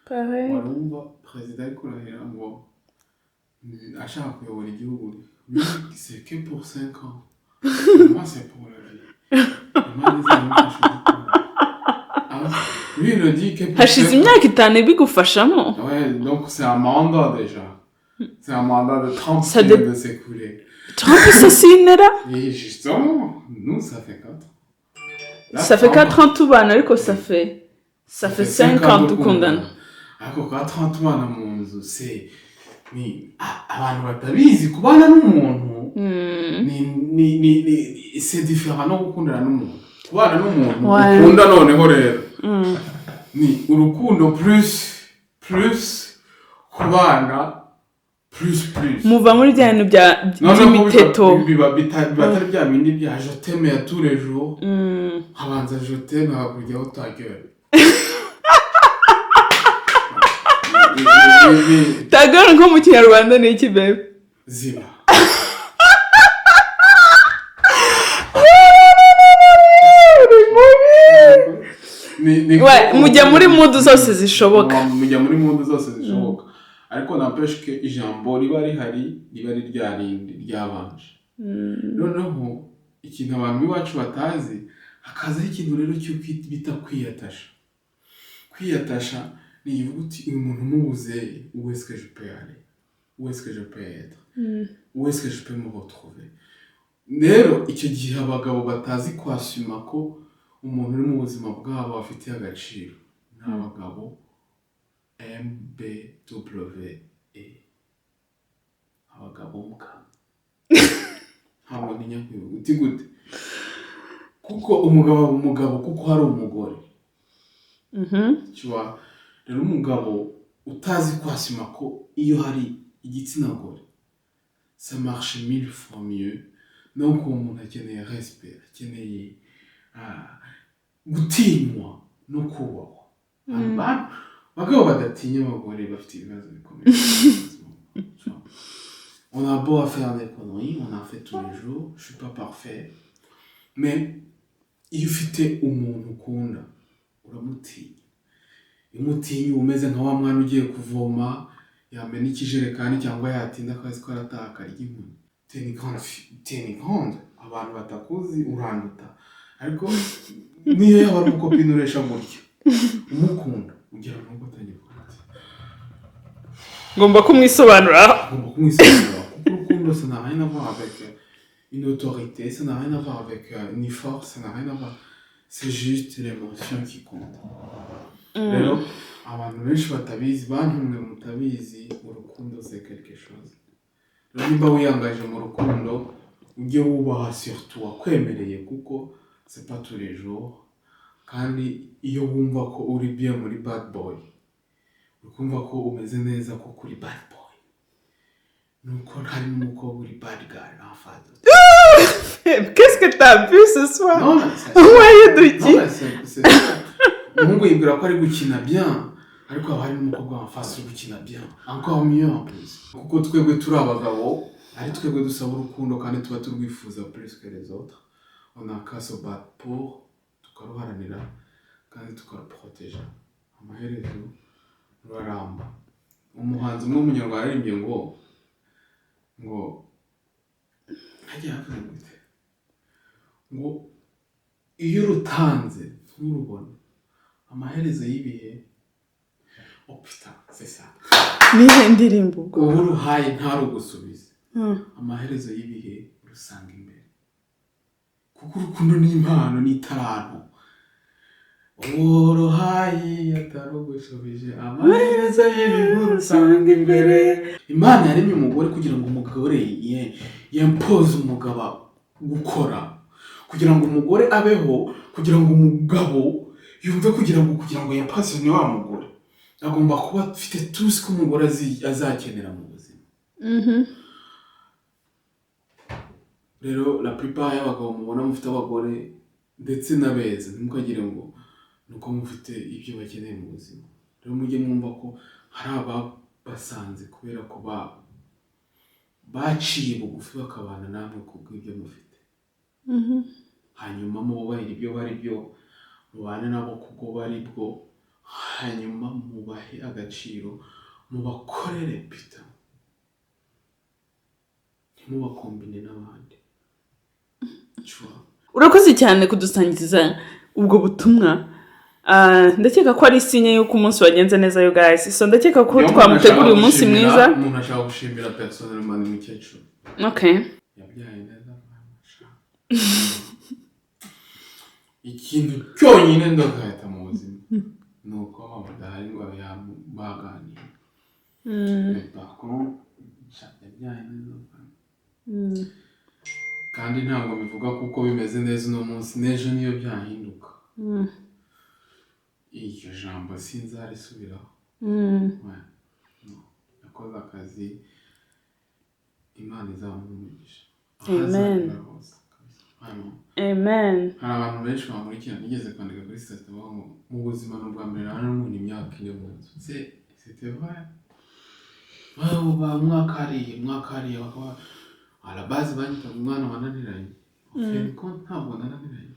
Pareil. Warumva perezida ari kurahira ngo ashaka kuyobora igihugu, lui, c'est que pour 5 ans, moi c'est pour la vie. Imana izabimfashe gukora. Ah, lui, il le dit que pour Hashize 5 ans. Imyaka 5 bigufashamo. Ouais, donc c'est un mandat déjà, c'est un mandat de 30 Ça vient de s'écouler. Trump se sinera. Et justement, nous, ça fait 4. Là, Ça fait 30 4 ans tubana, ariko ça fait 5 ans dukundana. Ariko 4 ans tubana mu nzu, c'est ni abantu batabizi, kubana n'umuntu ni c'est différent no gukundana n'umuntu. Kubana n'umuntu ukunda noneho rero ni urukundo plus plus, kubana plus plus. Muva muri bya bintu bya Noneho by'imiteto. biba atari bya bindi bya "je t'aime ya tous les jours". Habanza "je t'aime", hakakujyaho "ta gueule". "Ta gueule" nko mu Kinyarwanda ni iki, bebe? Ziba. Uri mubi. Ni Ouais, mujya muri mood zose zishoboka. Mujya muri mood zose zishoboka, ariko n'empêche que ijambo riba rihari, riba ari rya rindi ryabanje. Noneho ikintu abantu b'iwacu batazi, hakazaho ikintu rero cyo bita kwiyatasha. Kwiyatasha ni ivuga uti: "Uyu muntu umubuze, où est-ce que je peux aller? Où est-ce que je peux être? Où est-ce que je peux me retrouver?" Rero icyo gihe abagabo batazi kwasuma ko umuntu uri mu buzima bwabo afitiye agaciro ni abagabo MBWE, abagabo mbwa. Ntabwo ntinya kwivuga uti gute, kuko umugabo aba umugabo kuko hari umugore. Tu vois? Rero umugabo utazi kwasima ko iyo hari igitsina gore, ça marche mille fois mieux. Donc uwo muntu akeneye respect, akeneye gutinywa no kubahwa. Abagabo badatinya abagore bafite ibibazo bikomeye mu buzima. Tu vois? On a beau à faire des conneries, on en fait tous les jours, je suis pas parfait, mais iyo ufite umuntu ukunda, uramutinya. Iyo umutinya, uba umeze nka wa mwana ugiye kuvoma, yamena ikijerekani cyangwa yatinda akazi ko arataha akarya inkoni. T'es une grande fille, t'es une grande, abantu batakuzi uranduta, ariko niyo yaba ari umucopine uresha gutya umukunda, ugera mu rugo atangiye kuvuga ati Ngomba kumwisobanura. Ugomba kumwisobanura, kuko urukundo, ça n'a rien à voir avec une autorité, ça n'a rien à voir avec une force, ça n'a rien à voir, c'est juste l'émotion qui compte. Rero abantu benshi batabizi, bantu mwe mutabizi, urukundo c'est quelque chose. Rero nimba wiyangaje mu rukundo, ujye wubaha surtout wakwemereye, kuko c'est pas tous les jours. Kandi iyo wumva ko uri bien muri bad boy, ukumva ko umeze neza ko kuri bad boy, nuko hari n'umukobwa uri bad girl en face. Qu'est-ce que t'as bu ce soir? Non, mais c'est Wanyoye uduki? Non, mais c'est ça. Umuhungu yibwira ko ari gukina bien, ariko haba hari n'umukobwa en face uri gukina bien, encore mieux en plus, kuko twebwe turi abagabo, ari twebwe dusaba urukundo kandi tuba turwifuza plus que les autres. On a qu'à se battre pour, tukaruharanira kandi tukaruproteja, amaherezo ruraramba. Umuhanzi umwe w'umunyarwanda yaririmbye ngo hagiye havuze gute, ngo iyo urutanze nturubone, amaherezo y'ibihe, oh putain, c'est ça. Nihe ndirimbo ubwo? Uba uruhaye ntarugusubize, amaherezo y'ibihe urusanga imbere, kuko urukundo ni impano, ni itaranto. Uruhaye atarugushubije, amaherezo y'ibihe urusanga imbere. Imana yaremye umugore kugira ngo umugore yempoze umugabo gukora, kugira ngo umugore abeho, kugira ngo umugabo yumve, kugira ngo yempasiyone wa mugore, agomba kuba afite tuzi ko umugore azakenera mu buzima. Rero la plupart y'abagabo mubona mufite abagore, Ndetse n'abeza, ntimukagire ngo ni uko mufite ibyo bakeneye mu buzima. Rero mujye mwumva ko hari ababasanze kubera ko baciye bugufi, bakabana namwe kubw'ibyo mufite. Hanyuma mububahire ibyo bari byo, mubane nabo kubwo bari bwo, hanyuma mubahe agaciro, mubakorere pita, ntimubakombine n'abandi. Chua. Urakoze cyane kudusangiza ubwo butumwa. Ah, ndakeka ko ari signe y'uko umunsi wagenze neza, you guys. So ndakeka ko Niyo umuntu twamuteguriye ashaka umunsi mwiza. Umuntu ashaka gushimira personnellement ni mukecuru. Yabyaye neza mama. Ikintu cyonyine ndagahita mu buzima ni uko mama adahari ngo abe baganira. Mais par contre, sha, yabyaye neza kandi ntabwo bivuga kuko bimeze neza uno munsi, n'ejo niyo byahinduka. Iryo jambo sinzarisubiraho. Ouais. No. Yakoze akazi, Imana izamuha umugisha aho Amen. azagera hose kabisa. Vraiment. Amen. Hari abantu benshi bankurikira, nigeze kwandika kuri sitati bavuga ngo mu buzima ni ubwa mbere nta n'umuntu imyaka 4 mu nzu. C'était vrai. Mwakariye mwakariye, bakaba à la base banyitaga umwana wananiranye. En fin de compte, ntabwo nananiranye.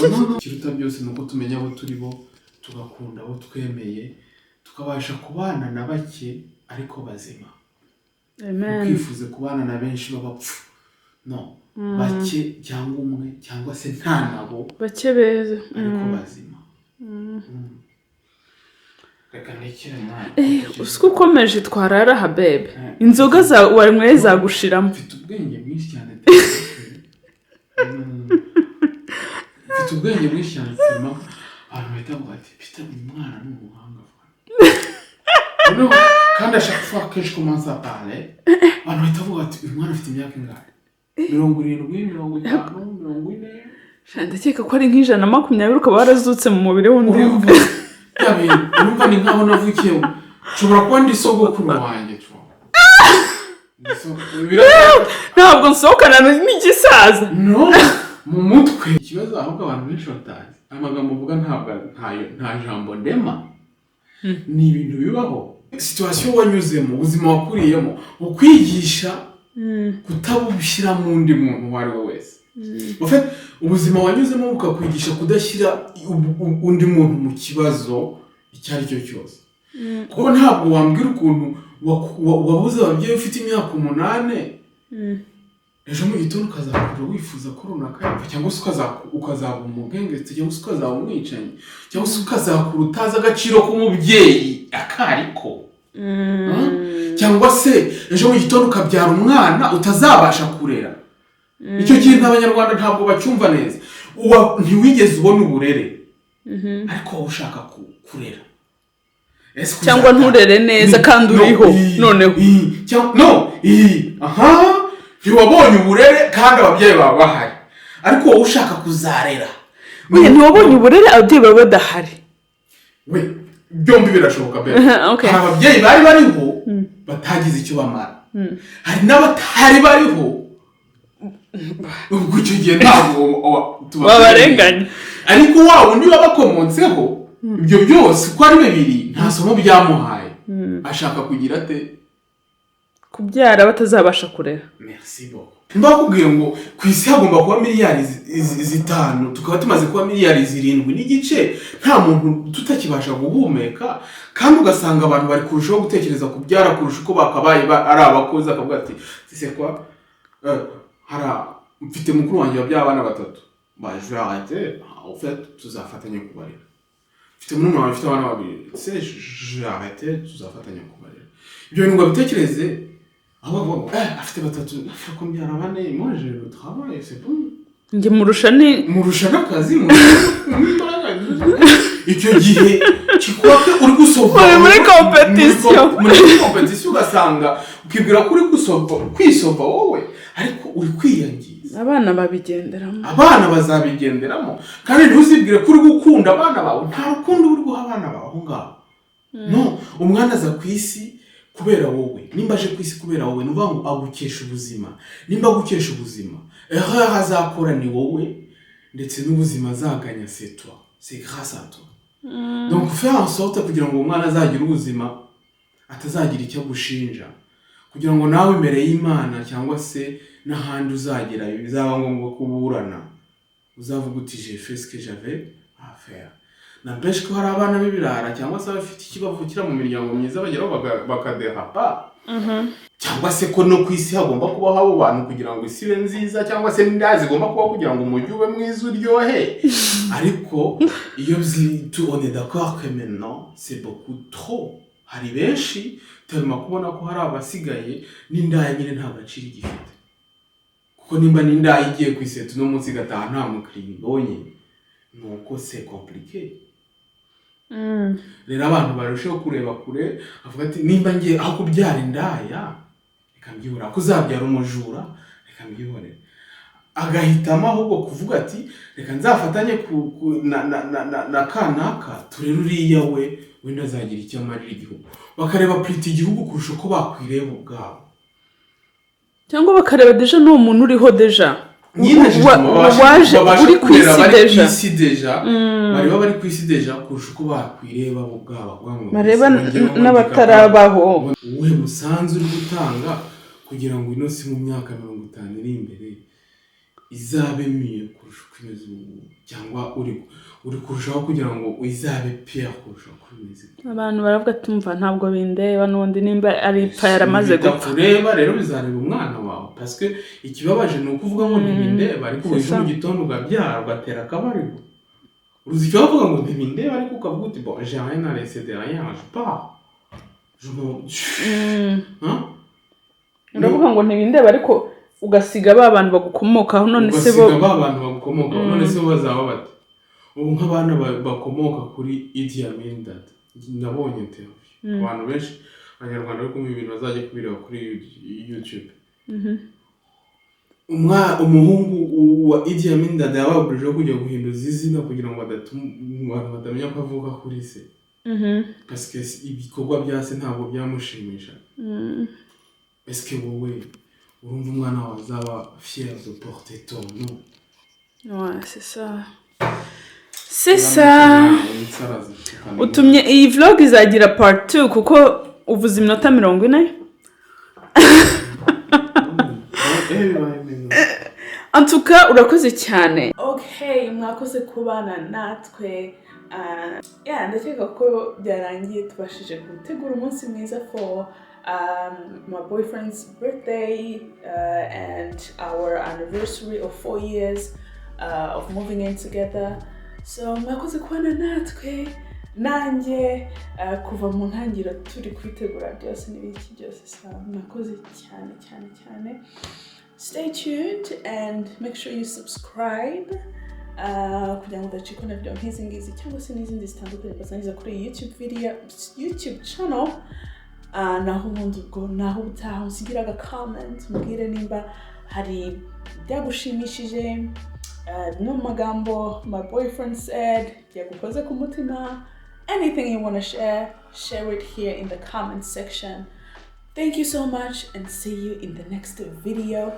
No, no. Ikiruta byose ni uko tumenya abo turi bo, tugakunda abo twemeye, tukabasha kubana na bake ariko bazima. Amen. Ukifuza kubana na benshi b'abapfu? No, bake cyangwa umwe cyangwa se nta nabo, bake beza, ariko bazima. Reka ndekere mwana. Usiko ukomeje twarara aha, bebe. Inzoga za wanyweye zagushiramo. Mfite ubwenge bwinshi cyane. Mfite ubwenge bwinshi cyane tellement abantu bahita bavuga ati: "Peter, uyu mwana ni umuhanga." Noneho kandi à chaque fois que je commence à parler, abantu bahita bavuga ati: "Uyu mwana afite imyaka ingahe? 70, 50, 40?" Ndakeka ko ari nka 120, ukaba warazutse mu mubiri w'undi. Urumva bya bintu, urumva ni nkaho navukiye, nshobora kuba ndi sogokuru wanjye tu. Ntabwo nsohokana n'igisaza. No mu mutwe. Ikibazo ahubwo abantu benshi batazi, amagambo uvuga ntabwo nta jambo ndema, ni ibintu bibaho. Situation wanyuzemo, ubuzima wakuriyemo ukwigisha kutabushyira mu undi muntu uwo ari we wese. En fait, ubuzima wanyuzemo bukakwigisha kudashyira undi muntu mu kibazo icyo ari cyo cyose, kuko ntabwo wambwira ukuntu wabuze ababyeyi ufite imyaka 8, ejo mu gitondo ukazakura wifuza ko runaka yapfa, cyangwa se ukazaba umugengetse, cyangwa se ukazaba umwicanyi, cyangwa se ukazakura utazi agaciro k'umubyeyi akariko, cyangwa se ejo mu gitondo ukabyara umwana utazabasha kurera. Icyo kintu Abanyarwanda ntabwo bacyumva neza. Ntiwigeze ubona uburere, ariko wowe ushaka kurera. Ese Cyangwa nturere neza kandi No, uriho noneho. No, aha ntiwabonye uburere kandi ababyeyi bawe bahari, ariko wowe ushaka kuzarera. Oya, ntiwabonye uburere, ababyeyi baba badahari. We, byombi birashoboka be. Hari ababyeyi bari bariho batagize icyo bamara, hari n'abatari bariho. Ubwo icyo gihe ntabwo Wabarenganya. Ariko wa wundi wabakomotseho, ibyo byose uko ari bibiri nta somo byamuhaye, ashaka kugira ate? Kubyara batazabasha kurera. Merci beaucoup. Mbakubwiye ngo ku isi hagomba kuba miliyari 5, tukaba tumaze kuba miliyari 7.5, nta muntu, tutakibasha guhumeka, kandi ugasanga abantu bari kurushaho gutekereza kubyara kurusha uko bakabaye ari abakozi. Akavuga ati: "C'est quoi?" Hari mfite mukuru wanjye wabyaye abana batatu, bah je vais arrêter en fait, tuzafatanya kubarera. Mfite murumuna wanjye ufite abana babiri, c'est je vais arrêter, tuzafatanya kubarera. Ibyo bintu ngo abitekereze, ahubwo avuga ngo afite batatu, afite kumbyara bane, moi je le travail, c'est bon. Njye murusha ni Murusha n'akazi, murusha n'imbaraga. Icyo gihe kikwake uri gusova. Muri competition. Muri competition, ugasanga ukibwira ko uri gusova, kwisova wowe, ariko uri kwiyangiza. Abana babigenderamo. Abana bazabigenderamo, kandi ntuzibwire ko uri gukunda abana bawe. Nta rukundo uri guha abana bawe aho ngaho. No umwana aza ku isi kubera wowe. Nimba aje ku isi kubera wowe, ni ukuvuga ngo agukesha ubuzima. Nimba agukesha ubuzima, erreur azakora ni wowe. Ndetse n'ubuzima azaganya, c'est toi, c'est grâce à toi. Donc faire en sorte kugira ngo uwo mwana azagire ubuzima, atazagira icyo agushinja, kugira ngo nawe imbere y'Imana cyangwa se n'ahandi uzagera bizaba ngombwa kuburana, uzavuga uti: "J'ai fait ce que j'avais à faire." N'empêche ko hari abana b'ibirara cyangwa se abafite icyo bavukira mu miryango myiza bageraho bakaderapa, cyangwa se ko no ku isi hagomba kubaho abo bantu kugira ngo isi ibe nziza, cyangwa se n'indaya zigomba kubaho kugira ngo umujyi ube mwiza uryohe. Ariko iyo on est d'accord que maintenant c'est beaucoup trop. Hari benshi turimo kubona ko hari abasigaye n'indaya nyine nta gaciro igifite, kuko nimba n'indaya igiye ku isetu uno munsi igataha nta mukiriya ibonye, ni uko c'est compliqué. Rero abantu barushaho kureba kure, avuga ati: "Nimba ngiye aho kubyara indaya, reka mbyihorere, ko uzabyara umujura, reka mbyihorere." Agahitamo ahubwo kuvuga ati: "Reka nzafatanye ku, na, na, na, na, na kanaka, turere uriya, we wenda azagira icyo amarira igihugu." Bakareba plutôt igihugu kurusha uko bakwireba ubwabo. Cyangwa bakareba déjà n'uwo muntu uriho déjà. Nyine waje babasha uri ku kureba isi bari ku déjà. Isi déjà, bareba bari ku isi déjà kurusha uko bakwireba bo ubwabo, bavuga ngo bareba ese njyewe ngo n'abatarabaho. Uwuhe musanzu uri gutanga kugira ngo ino si mu myaka 50 iri imbere izabe mieux kurusha uko imeze ubu, cyangwa uri kurushaho kugira ngo izabe pire kurusha uko imeze ubu? Abantu baravuga ati: "Umva, ntabwo bindeba n'ubundi nimba ari ipfa yaramaze gupfa." Bitakureba rero bizareba umwana wawe, parce que ikibabaje ni ukuvuga ngo ntibindeba, ariko C'est ejo ça. mu gitondo ugabyara, ugatera akabariro. Uruzi icyo bavuga ngo ntibindeba, ariko ukavuga uti: "Bon, j'ai rien à laisser derrière, je pars, je m'en." Hein? Uravuga ngo ntibindeba, ariko ugasiga ba bantu bagukomokaho. None se bo? Ugasiga ba bantu bagukomokaho. None se bo bazaba bate ubu? Nk'abana bakomoka kuri Idi Amin Dada, nabonye interview, abantu benshi, Abanyarwanda bari kumva ibintu bazajya kubireba kuri YouTube. Umuhungu wa Idi Amin Dada yababujije kujya guhinduza izina kugira ngo abantu batamenya ko avuka kuri se, parce que ibikorwa bya se ntabwo byamushimisha. Est-ce que wowe urumva umwana wawe azaba fier de porter ton nom? Ouais, c'est ça. C'est ça. Utumye iyi vlog izagira part 2, kuko uvuze iminota 40. Bibaye neza. En tout cas, urakoze cyane. Okay, mwakoze kubana natwe. Yeah, ndakeka ko byarangiye tubashije gutegura umunsi mwiza for my boyfriend's birthday and our anniversary of 4 years of moving in together. So mwakoze kubana natwe, nanjye kuva mu ntangiriro turi kwitegura byose n'ibiki byose. So mwakoze cyane cyane cyane. Stay tuned and make sure you subscribe kugira ngo udacikwa na video nk'izi ngizi cyangwa se n'izindi zitandukanye basangiza kuri iyi YouTube video, YouTube channel. Naho ubundi ubwo naho ubutaha, usigira aga comment, mbwire nimba hari byagushimishije, bimwe mu magambo my boyfriend said byagukoze ku mutima. Anything you want to share, share it here in the comment section. Thank you so much and see you in the next video.